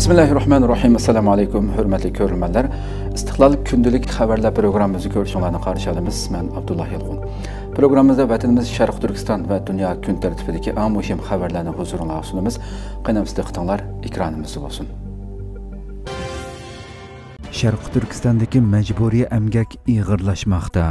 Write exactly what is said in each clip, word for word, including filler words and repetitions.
بىسمىللاھىررەھمانىررەھىم. ئەسسالامۇ ئەلەيكۇم، ھۆرمەتلىك كۆرۈرمەنلەر. ئىستىقلال كۈندىلىك خەۋەرلەر پروگراممىمىزنى كۆرۈشۈڭلارنى قارشى ئالىمىز. مەن ئابدۇللا يالقۇن. پروگراممىمىزدا ۋەتىنىمىز شەرقىي تۈركىستان ۋە دۇنيا كۈن تەرتىپىدىكى ئەڭ مۇھىم خەۋەرلەرنى ھۇزۇرۇڭلارغا سۇنىمىز. قېنى ئەمىسە دىققىتىڭلار ئېكرانىمىزدا بولسۇن. شەرقىي تۈركىستاندىكى مەجبۇرىي ئەمگەك ئېغىرلاشماقتا.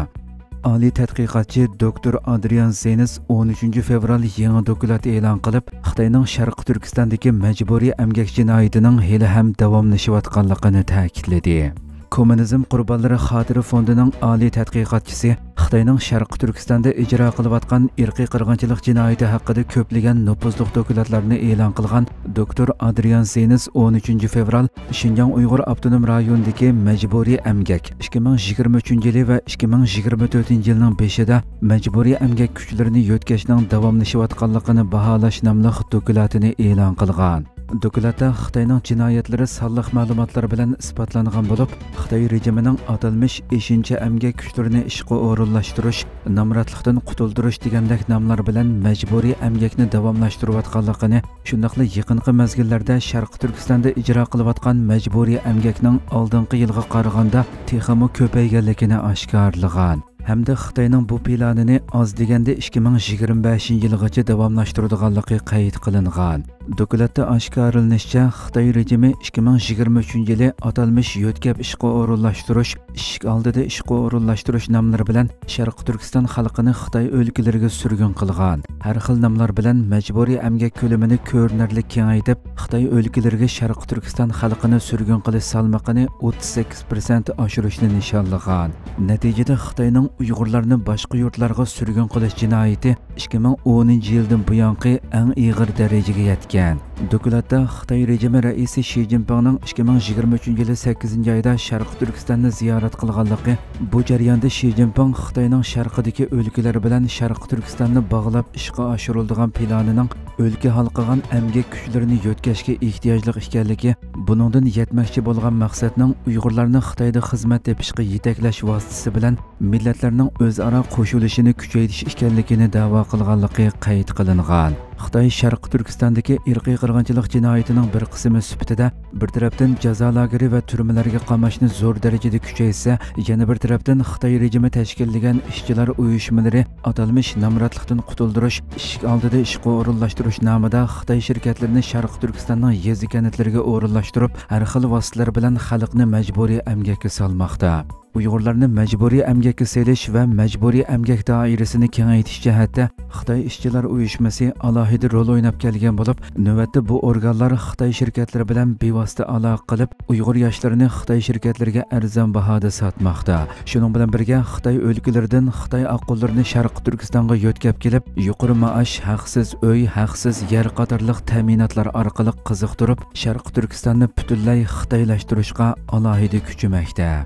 ئالىي تەتقىقاتچى دوكتور ئادرىيان زېنس ئون ئۈچىنچى فېۋرال يېڭى دوكلات ئېلان قىلىپ، خىتاينىڭ شەرقىي تۈركىستاندىكى مەجبۇرىي ئەمگەك جىنايىتىنىڭ ھېلىھەم داۋاملىشىۋاتقانلىقىنى تەكىتلىدى. كوممۇنىزم قۇربانلىرى خاتىرە فوندىنىڭ ئالىي تەتقىقاتچىسى خىتاينىڭ شەرقىي تۈركىستاندا ئىجرا قىلىۋاتقان ئىرقىي قىرغىنچىلىق جىنايىتى ھەققىدە كۆپلىگەن نوپۇزلۇق دوكلاتلارنى ئېلان قىلغان دوكتور ئادرىيان زېنس ئون ئۈچىنچى فېۋرال شىنجاڭ ئۇيغۇر ئاپتونوم رايونىدىكى مەجبۇرىي ئەمگەك ئىككى مىڭ يىگىرمە ئۈچىنچى يىلى ۋە ئىككى مىڭ يىگىرمە تۆتىنچى يىلنىڭ بېشىدا مەجبۇرىي ئەمگەك كۈچلىرىنى يۆتكەشنىڭ داۋاملىشىۋاتقانلىقىنى باھالاش ناملىق دوكلاتىنى ئېلان قىلغان. دوكلاتتا خىتاينىڭ جىنايەتلىرى سانلىق مەلۇماتلار بىلەن ئىسپاتلانغان بولۇپ، خىتاي رېجىمىنىڭ ئاتالمىش ئېشىنچا ئەمگەك كۈچلىرىنى ئىشقا ئورۇنلاشتۇرۇش، نامراتلىقتىن قۇتۇلدۇرۇش دېگەندەك ناملار بىلەن مەجبۇرىي ئەمگەكنى داۋاملاشتۇرۇۋاتقانلىقىنى، شۇنداقلا يېقىنقى مەزگىللەردە شەرقىي تۈركىستاندا ئىجرا قىلىۋاتقان مەجبۇرىي ئەمگەكنىڭ ئالدىنقى يىلغا قارىغاندا تېخىمۇ كۆپەيگەنلىكىنى ئاشكارىلىغان. ھەمدە خىتاينىڭ بۇ پىلانىنى ئاز دېگەندە ئىككى مىڭ يىگىرمە بەشىنچى يىلغىچە داۋاملاشتۇرىدىغانلىقى قەيت قىلىنغان. دوكلاتتا ئاشكارىلىنىشىچە، خىتاي رېجىمى ئىككى مىڭ يىگىرمە ئۈچىنچى يىلى ئاتالمىش يۆتكەپ ئىشقا ئورۇنلاشتۇرۇش، ئىشىك ئالدىدا ئىشقا ئورۇنلاشتۇرۇش ناملىرى بىلەن شەرقىي تۈركىستان خەلقىنى خىتاي ئۆلكىلىرىگە سۈرگۈن قىلغان. ھەر خىل ناملار بىلەن مەجبۇرىي ئەمگەك كۆلىمىنى كۆرۈنەرلىك كېڭەيتىپ، خىتاي ئۆلكىلىرىگە شەرقىي تۈركىستان خەلقىنى سۈرگۈن قىلىش سالمىقىنى ئوتتۇز سەككىز پىرسەنت ئاشۇرۇشنى نىشانلىغان. نەتىجىدە خىتاينىڭ ئۇيغۇرلارنى باشقا يۇرتلارغا سۈرگۈن قىلىش جىنايىتى ئىككى مىڭ ئونىنچى يىلدىن بۇيانقى ئەڭ ئېغىر دەرىجىگە يەتكەن. دوكلاتتا خىتاي رېجىمى رەئىسى شى جىنپىڭنىڭ ئىككى مىڭ يىگىرمە ئۈچىنچى يىلى سەككىزىنچى ئايدا شەرقىي تۈركىستاننى زىيارەت قىلغانلىقى، بۇ جەرياندا شى جىنپىڭ خىتاينىڭ شەرقىدىكى ئۆلكىلەر بىلەن شەرقىي تۈركىستاننى باغلاپ ئىشقا ئاشۇرۇلىدىغان پىلانىنىڭ ئۆلكە ھالقىغان ئەمگەك كۈچلىرىنى يۆتكەشكە ئېھتىياجلىق ئىكەنلىكى، بۇنىڭدىن يەتمەكچى بولغان مەقسەتنىڭ ئۇيغۇرلارنى خىتايدا خىزمەت تېپىشقا يېتەكلەش ۋاسىتىسى بىلەن مىللەتلەرنىڭ ئۆزئارا قوشۇلۇشىنى كۈچەيتىش ئىكەنلىكىنى دەۋا قىلغانلىقى قەيت قىلىنغان. خىتاي شەرقىي تۈركىستاندىكى ئىرقىي قىرغىنچىلىق جىنايىتىنىڭ بىر قىسمى سۈپىتىدە بىر تەرەپتىن جازا لاگېرى ۋە تۈرمىلەرگە قاماشنى زور دەرىجىدە كۈچەيتسە، يەنە بىر تەرەپتىن خىتاي رېجىمى تەشكىللىگەن ئىشچىلار ئۇيۇشمىلىرى ئاتالمىش نامراتلىقتىن قۇتۇلدۇرۇش، ئىشىك ئالدىدا ئىشقا ئورۇنلاشتۇرۇش نامىدا خىتاي شىركەتلىرىنى شەرقىي تۈركىستاننىڭ يېزا كەنتلىرىگە ئورۇنلاشتۇرۇپ، ھەر خىل ۋاسىتىلەر بىلەن خەلقنى مەجبۇرىي ئەمگەككە سالماقتا. ئۇيغۇرلارنى مەجبۇرىي ئەمگەككە سېلىش ۋە مەجبۇرىي ئەمگەك دائىرىسىنى كېڭەيتىش جەھەتتە خىتاي ئىشچىلار ئۇيۇشمىسى ئالاھىدە رول ئويناپ كەلگەن بولۇپ، نۆۋەتتە بۇ ئورگانلار خىتاي شىركەتلىرى بىلەن بىۋاسىتە ئالاقە قىلىپ، ئۇيغۇر ياشلىرىنى خىتاي شىركەتلىرىگە ئەرزان باھادا ساتماقتا. شۇنىڭ بىلەن بىرگە، خىتاي ئۆلكىلىرىدىن خىتاي ئاققۇنلىرىنى شەرقىي تۈركىستانغا يۆتكەپ كېلىپ، يۇقىرى مائاش، ھەقسىز ئۆي، ھەقسىز يەر قاتارلىق تەمىناتلار ئارقىلىق قىزىقتۇرۇپ، شەرقىي تۈركىستاننى پۈتۈنلەي خىتايلاشتۇرۇشقا ئالاھىدە كۈچىمەكتە.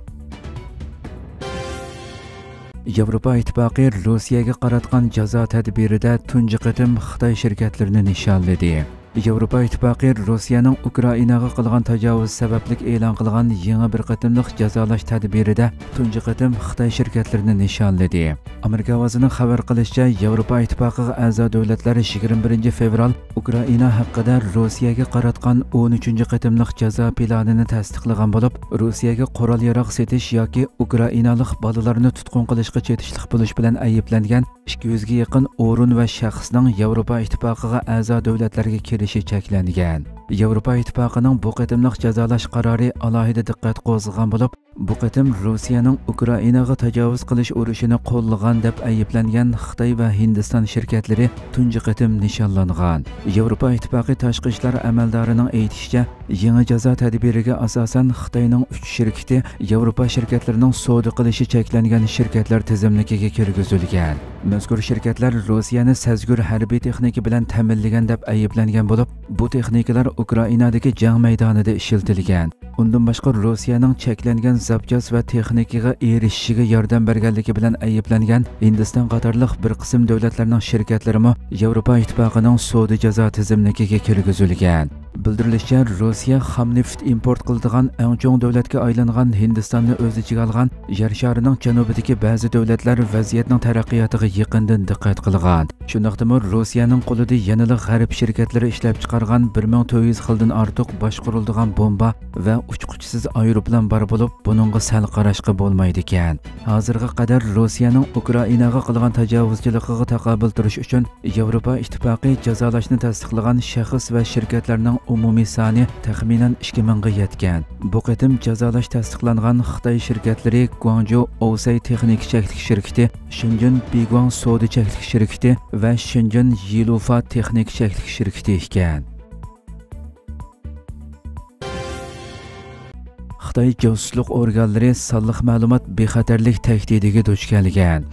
ياۋروپا ئىتتىپاقى روسىيەگە قاراتقان جازا تەدبىرىدە تۇنجى قېتىم خىتاي شىركەتلىرىنى نىشانلىدى. ياۋروپا ئىتتىپاقى روسىيەنىڭ ئۇكرائىناغا قىلغان تاجاۋۇزى سەۋەبلىك ئېلان قىلغان يېڭى بىر قېتىملىق جازالاش تەدبىرىدە تۇنجى قېتىم خىتاي شىركەتلىرىنى نىشانلىدى. ئامېرىكا ئاۋازىنىڭ خەۋەر قىلىشىچە، ياۋروپا ئىتتىپاقىغا ئەزا دۆلەتلەر يىگىرمە بىرىنچى فېۋرال ئۇكرائىنا ھەققىدە روسىيەگە قاراتقان ئون ئۈچىنچى قېتىملىق جازا پىلانىنى تەستىقلىغان بولۇپ، روسىيەگە قورال-ياراغ سېتىش ياكى ئۇكرائىنالىق بالىلارنى تۇتقۇن قىلىشقا چېتىشلىق بولۇش بىلەن ئەيىبلەنگەن ئىككى يۈزگە يېقىن ئورۇن ۋە شەخسنىڭ ياۋروپا ئىتتىپاقىغا ئەزا دۆلەتلەرگە كىرىشى چەكلەنگەن. ياۋروپا ئىتتىپاقىنىڭ بۇ قېتىملىق جازالاش قارارى ئالاھىدە دىققەت قوزغىغان بولۇپ، بۇ قېتىم روسىيەنىڭ ئۇكرائىناغا تاجاۋۇز قىلىش ئۇرۇشىنى قوللىغان دەپ ئەيىبلەنگەن خىتاي ۋە ھىندىستان شىركەتلىرى تۇنجى قېتىم نىشانلانغان. ياۋروپا ئىتتىپاقى تاشقى ئىشلار ئەمەلدارىنىڭ ئېيتىشىچە، يېڭى جازا تەدبىرىگە ئاساسەن خىتاينىڭ ئۈچ شىركىتى ياۋروپا شىركەتلىرىنىڭ سودا قىلىشى چەكلەنگەن شىركەتلەر تىزىملىكىگە كىرگۈزۈلگەن. مەزكۇر شىركەتلەر روسىيەنى سەزگۈر ھەربىي تېخنىكا بىلەن تەمىنلىگەن دەپ ئەيىبلەنگەن بولۇپ، بۇ تېخنىكىلار ئۇكرائىنادىكى جەڭ مەيدانىدا ئىشلىتىلگەن. ئۇندىن باشقا، روسىيەنىڭ چەكلەنگەن زاپچاس ۋە تېخنىكىغا ئېرىشىشىگە ياردەم بەرگەنلىكى بىلەن ئەيىبلەنگەن ھىندىستان قاتارلىق بىر قىسىم دۆلەتلەرنىڭ شىركەتلىرىمۇ ياۋروپا ئىتتىپاقىنىڭ سودا جازا تىزىملىكىگە كىرگۈزۈلگەن. بىلدۈرۈلۈشىچە، روسىيە خام نېفىت ئىمپورت قىلىدىغان ئەڭ چوڭ دۆلەتكە ئايلانغان ھىندىستاننى ئۆز ئىچىگە ئالغان يەر شارىنىڭ جەنۇبىدىكى بەزى دۆلەتلەر ۋەزىيەتنىڭ تەرەققىياتىغا يېقىندىن دىققەت قىلغان. شۇنداقتىمۇ روسىيەنىڭ قولىدا يەنىلا غەرب شىركەتلىرى ئىشلەپچىقارغان بىر مىڭ تۆت يۈز خىلدىن ئارتۇق باشقۇرۇلىدىغان بومبا ۋە ئۇچقۇچىسىز ئايروپىلان بار بولۇپ، بۇنىڭغا سەل قاراشقا بولمايدىكەن. ھازىرغا قەدەر روسىيەنىڭ ئۇكرائىناغا قىلغان تاجاۋۇزچىلىقىغا تاقابىل تۇرۇش ئۈچۈن ياۋروپا ئىتتىپاقى جازالاشنى تەستىقلىغان شەخس ۋە شىركەتلەرنىڭ ئومۇمىي سانى تەخمىنەن ئىككى مىڭغا يەتكەن. بۇ قېتىم جازالاش تەستىقلانغان خىتاي شىركەتلىرى گۇاڭجۇ ئوۋسەي تېخنىكا چەكلىك شىركىتى، شېنجېن بىگۇاڭ سودا چەكلىك شىركىتى ۋە شېنجېن يىلۇفا تېخنىكا چەكلىك شىركىتى ئىكەن. خىتاي جاسۇسلۇق ئورگانلىرى سانلىق مەلۇمات بىخەتەرلىك تەھدىتىگە دۇچ كەلگەن.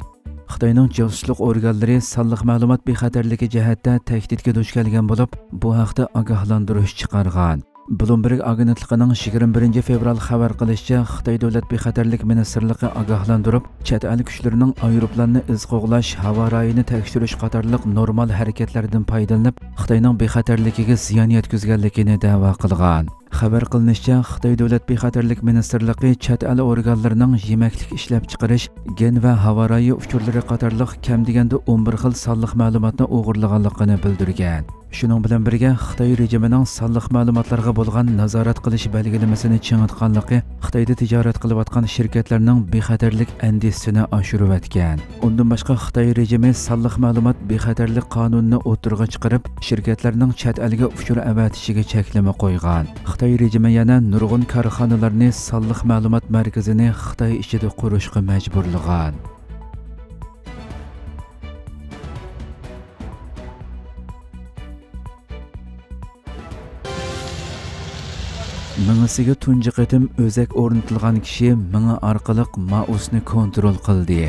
خىتاينىڭ جاسۇسلۇق ئورگانلىرى سانلىق مەلۇمات بىخەتەرلىكى جەھەتتە تەھدىتكە دۇچ كەلگەن بولۇپ، بۇ ھەقتە ئاگاھلاندۇرۇش چىقارغان. بلومبېرگ ئاگېنتلىقىنىڭ يىگىرمە بىرىنچى فېۋرال خەۋەر قىلىشىچە، خىتاي دۆلەت بىخەتەرلىك مىنىستىرلىقى ئاگاھلاندۇرۇپ، چەت ئەل كۈچلىرىنىڭ ئايروپىلاننى ئىز قوغلاش، ھاۋا رايىنى تەكشۈرۈش قاتارلىق نورمال ھەرىكەتلەردىن پايدىلىنىپ، خىتاينىڭ بىخەتەرلىكىگە زىيان يەتكۈزگەنلىكىنى دەۋا قىلغان. خەۋەر قىلىنىشىچە، خىتاي دۆلەت بىخەتەرلىك مىنىستىرلىقى چەت ئەل ئورگانلىرىنىڭ يېمەكلىك ئىشلەپچىقىرىش، گېن ۋە ھاۋا رايى ئۇچۇرلىرى قاتارلىق كەم دېگەندە ئون بىر خىل سانلىق مەلۇماتنى ئوغرىلىغانلىقىنى بىلدۈرگەن. شۇنىڭ بىلەن بىرگە، خىتاي رېجىمىنىڭ سانلىق مەلۇماتلارغا بولغان نازارەت قىلىش بەلگىلىمىسىنى چىڭىتقانلىقى خىتايدا تىجارەت قىلىۋاتقان شىركەتلەرنىڭ بىخەتەرلىك ئەندىزىسىنى ئاشۇرۇۋەتكەن. ئۇندىن باشقا، خىتاي رېجىمى سانلىق مەلۇمات بىخەتەرلىك قانۇنىنى ئوتتۇرىغا چىقىرىپ، شىركەتلەرنىڭ چەت ئەلگە ئۇچۇر ئەۋەتىشىگە چەكلىمە قويغان. خىتاي رېجىمى يەنە نۇرغۇن كارخانىلارنى سانلىق مەلۇمات مەركىزىنى خىتاي ئىچىدە قۇرۇشقا مەجبۇرلىغان. مېڭىسىگە تۇنجى قېتىم ئۆزەك ئورنىتىلغان كىشى مېڭە ئارقىلىق مائۇسنى كونترول قىلدى.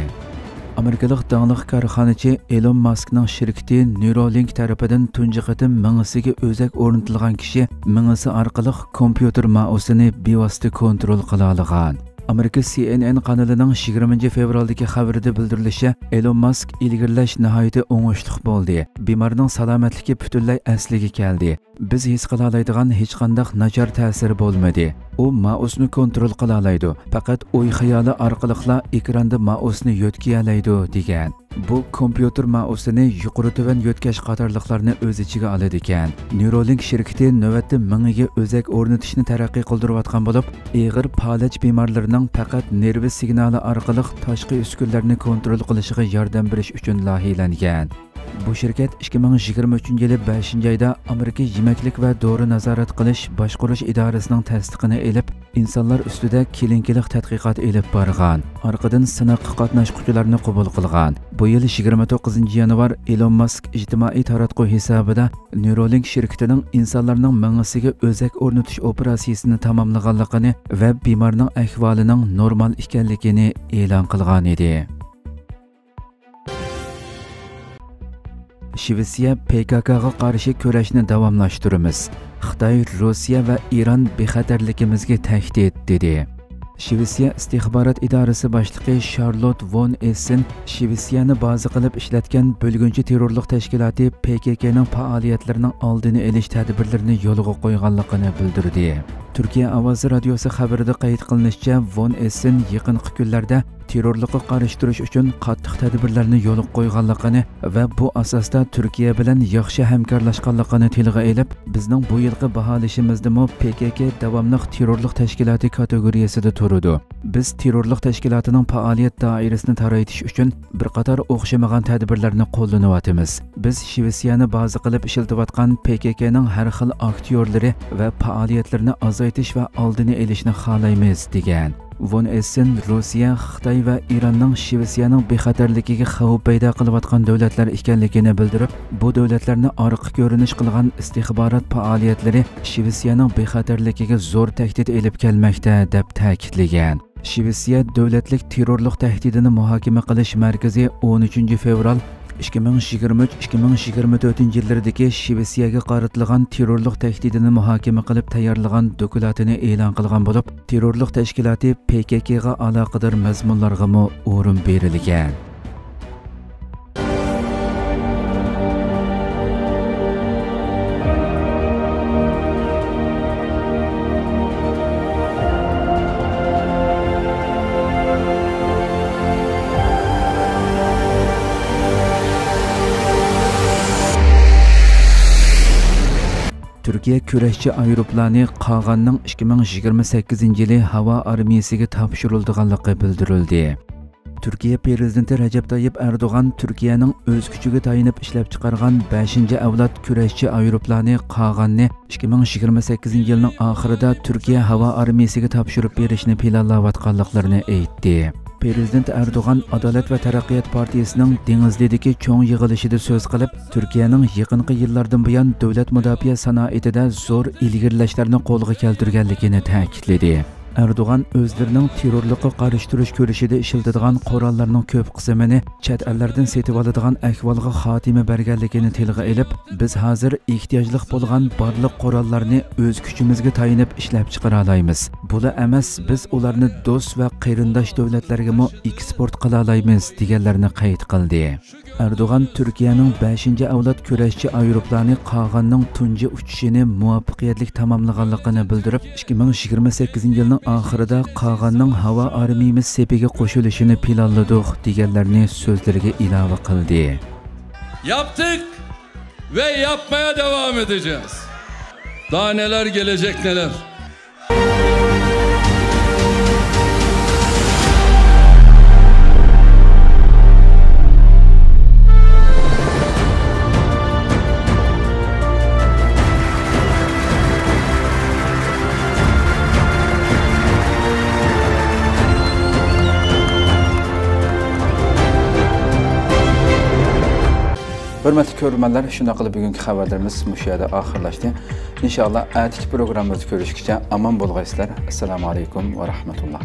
ئامېرىكىلىق داڭلىق كارخانىچى ئېلون ماسكنىڭ شىركىتى نېرولىنك تەرىپىدىن تۇنجى قېتىم مېڭىسىگە ئۆزەك ئورنىتىلغان كىشى مېڭىسى ئارقىلىق كومپيۇتېر مائۇسىنى بىۋاسىتە كونترول قىلالىغان. ئامېرىكا سى ئېن ئېن قانىلىنىڭ يىگىرمىنچى فېۋرالدىكى خەۋىرىدە بىلدۈرۈلۈشىچە، ئېلون ماسك ئىلگىرىلەش ناھايىتى ئوڭۇشلۇق بولدى. بىمارنىڭ سالامەتلىكى پۈتۈنلەي ئەسلىگە كەلدى. بىز ھېس قىلالايدىغان ھېچقانداق ناچار تەسىر بولمىدى. ئۇ مائۇسنى كونترول قىلالايدۇ، پەقەت ئوي خىيالى ئارقىلىقلا ئېكراندا مائۇسنى يۆتكىيەلەيدۇ، دېگەن. بۇ كومپيۇتېر مائۇسىنى يۇقىرى تۆۋەن يۆتكەش قاتارلىقلارنى ئۆز ئىچىگە ئالىدىكەن. نېرولىنك شىركىتى نۆۋەتتە مېڭىگە ئۆزەك ئورنىتىشنى تەرەققىي قىلدۇرۇۋاتقان بولۇپ، ئېغىر پالەچ بىمارلىرىنىڭ پەقەت نېرۋا سىگنالى ئارقىلىق تاشقى ئۈسكۈنلەرنى كونترول قىلىشىغا ياردەم بېرىش ئۈچۈن لايىھەلەنگەن. بۇ شىركەت ئىككى مىڭ يىگىرمە ئۈچىنچى يىلى بەشىنچى ئايدا ئامېرىكا يېمەكلىك ۋە دورا نازارەت قىلىش باشقۇرۇش ئىدارىسىنىڭ تەستىقىنى ئېلىپ، ئىنسانلار ئۈستىدە كلىنىكىلىق تەتقىقات ئېلىپ بارغان. ئارقىدىن سىناققا قاتناشقۇچىلارنى قوبۇل قىلغان. بۇ يىل يىگىرمە توققۇزىنچى يانۋار ئېلون ماسك ئىجتىمائىي تاراتقۇ ھېسابىدا نېرولىنك شىركىتىنىڭ ئىنسانلارنىڭ مېڭىسىگە ئۆزەك ئورنىتىش ئوپېراتسىيىسىنى تاماملىغانلىقىنى ۋە بىمارنىڭ ئەھۋالىنىڭ نورمال ئىكەنلىكىنى ئېلان قىلغانىدى. شىۋېتسىيە پې كې كېغا قارشى كۈرەشنى داۋاملاشتۇرىمىز. خىتاي، روسىيە ۋە ئىران بىخەتەرلىكىمىزگە تەھدىت، دېدى. شىۋېتسىيە ئىستىخبارات ئىدارىسى باشلىقى شارلوت ۋون ئېسسېن شىۋېتسىيەنى بازا قىلىپ ئىشلەتكەن بۆلگۈنچى تېررورلۇق تەشكىلاتى پې كې كېنىڭ پائالىيەتلىرىنىڭ ئالدىنى ئېلىش تەدبىرلىرىنى يولغا قويغانلىقىنى بىلدۈردى. تۈركىيە ئاۋازى رادىيوسى خەۋىرىدە قەيت قىلىنىشىچە، ۋون ئېسسېن يېقىنقى كۈنلەردە تېررورلۇققا قارشى تۇرۇش ئۈچۈن قاتتىق تەدبىرلەرنى يولغا قويغانلىقىنى ۋە بۇ ئاساستا تۈركىيە بىلەن ياخشى ھەمكارلاشقانلىقىنى تىلغا ئېلىپ، بىزنىڭ بۇ يىلقى باھالىشىمىزدىمۇ پې كې كې داۋاملىق تېررورلۇق تەشكىلاتى كاتېگورىيەسىدە تۇرىدۇ. بىز تېررورلۇق تەشكىلاتىنىڭ پائالىيەت دائىرىسىنى تارايتىش ئۈچۈن بىر قاتار ئوخشىمىغان تەدبىرلەرنى قوللىنىۋاتىمىز. بىز شىۋېتسىيەنى بازا قىلىپ ئىشلىتىۋاتقان پې كې كېنىڭ ھەر خىل ئاكتيورلىرى ۋە پائالىيەتلىرىنى ئازايتىش ۋە ئالدىنى ئېلىشنى خالايمىز، دېگەن. ۋون ئېسسېن روسىيە، خىتاي ۋە ئىراننىڭ شىۋېتسىيەنىڭ بىخەتەرلىكىگە خەۋپ پەيدا قىلىۋاتقان دۆلەتلەر ئىكەنلىكىنى بىلدۈرۈپ، بۇ دۆلەتلەرنى ئارقا كۆرۈنۈش قىلغان ئىستىخبارات پائالىيەتلىرى شىۋېتسىيەنىڭ بىخەتەرلىكىگە زور تەھدىت ئېلىپ كەلمەكتە، دەپ تەكىتلىگەن. شىۋېتسىيە دۆلەتلىك تېررورلۇق تەھدىتىنى مۇھاكىمە قىلىش مەركىزى ئون ئۈچىنچى فېۋرال ئىككى مىڭ يىگىرمە ئۈچ، ئىككى مىڭ يىگىرمە تۆتىنچى يىللىرىدىكى شىۋېتسىيەگە قارىتىلغان تېررورلۇق تەھدىتىنى مۇھاكىمە قىلىپ تەييارلىغان دوكلاتىنى ئېلان قىلغان بولۇپ، تېررورلۇق تەشكىلاتى پې كې كېغا ئالاقىدار مەزمۇنلارغىمۇ ئورۇن بېرىلگەن. تۈركىيە كۈرەشچى ئايروپىلانى قاغاننىڭ ئىككى مىڭ يىگىرمە سەككىزىنچى يىلى ھاۋا ئارمىيىسىگە تاپشۇرۇلىدىغانلىقى بىلدۈرۈلدى. تۈركىيە پىرېزىدېنتى رەجەپ تايىپ ئەردوغان تۈركىيەنىڭ ئۆز كۈچىگە تايىنىپ ئىشلەپچىقارغان بەشىنچى ئەۋلاد كۈرەشچى ئايروپىلانى قاغاننى ئىككى مىڭ يىگىرمە سەككىزىنچى يىلنىڭ ئاخىرىدا تۈركىيە ھاۋا ئارمىيىسىگە تاپشۇرۇپ بېرىشنى پىلانلاۋاتقانلىقلىرىنى ئېيتتى. پىرېزىدېنت ئەردوغان ئادالەت ۋە تەرەققىيات پارتىيىسىنىڭ دېڭىزلىدىكى چوڭ يىغىلىشىدا سۆز قىلىپ، تۈركىيەنىڭ يېقىنقى يىللاردىن بۇيان دۆلەت مۇداپىئە سانائىتىدە زور ئىلگىرىلەشلەرنى قولغا كەلتۈرگەنلىكىنى تەكىتلىدى. ئەردوغان ئۆزلىرىنىڭ تېررورلۇققا قارشى تۇرۇش كۈرىشىدە ئىشلىتىدىغان قوراللارنىڭ كۆپ قىسمىنى چەت ئەللەردىن سېتىۋالىدىغان ئەھۋالغا خاتىمە بەرگەنلىكىنى تىلغا ئېلىپ، بىز ھازىر ئېھتىياجلىق بولغان بارلىق قوراللارنى ئۆز كۈچىمىزگە تايىنىپ ئىشلەپچىقىرالايمىز. بۇلا ئەمەس، بىز ئۇلارنى دوست ۋە قېرىنداش دۆلەتلەرگىمۇ ئېكسپورت قىلالايمىز، دېگەنلەرنى قەيت قىلدى. ئەردوغان تۈركىيەنىڭ بەشىنچى ئەۋلاد كۈرەشچى ئايروپىلانى قاغاننىڭ تۇنجى ئۇچۇشىنى مۇۋەپپەقىيەتلىك تاماملىغانلىقىنى بىلدۈرۈپ، ئىككى مىڭ يىگىرمە سەككىزىنچى يىلنىڭ ئاخىرىدا قاغاننىڭ ھاۋا ئارمىيىمىز سېپىگە قوشۇلۇشىنى پىلانلىدۇق، دېگەنلەرنى سۆزلىرىگە ئىلاۋە قىلدى. Yaptık ve yapmaya devam edeceğiz. Daha neler gelecek, neler. ھۆرمەتلىك كۆرۈرمەنلەر، شۇنداق قىلىپ بۈگۈنكى خەۋەرلىرىمىز مۇشۇ يەردە ئاخىرلاشتى. ئىنشائاللا، ئەتىكى پروگراممىمىزدا كۆرۈشكىچە ئامان بولغايسىلەر. ئەسسالامۇ ئەلەيكۇم ۋە رەھمەتۇللا.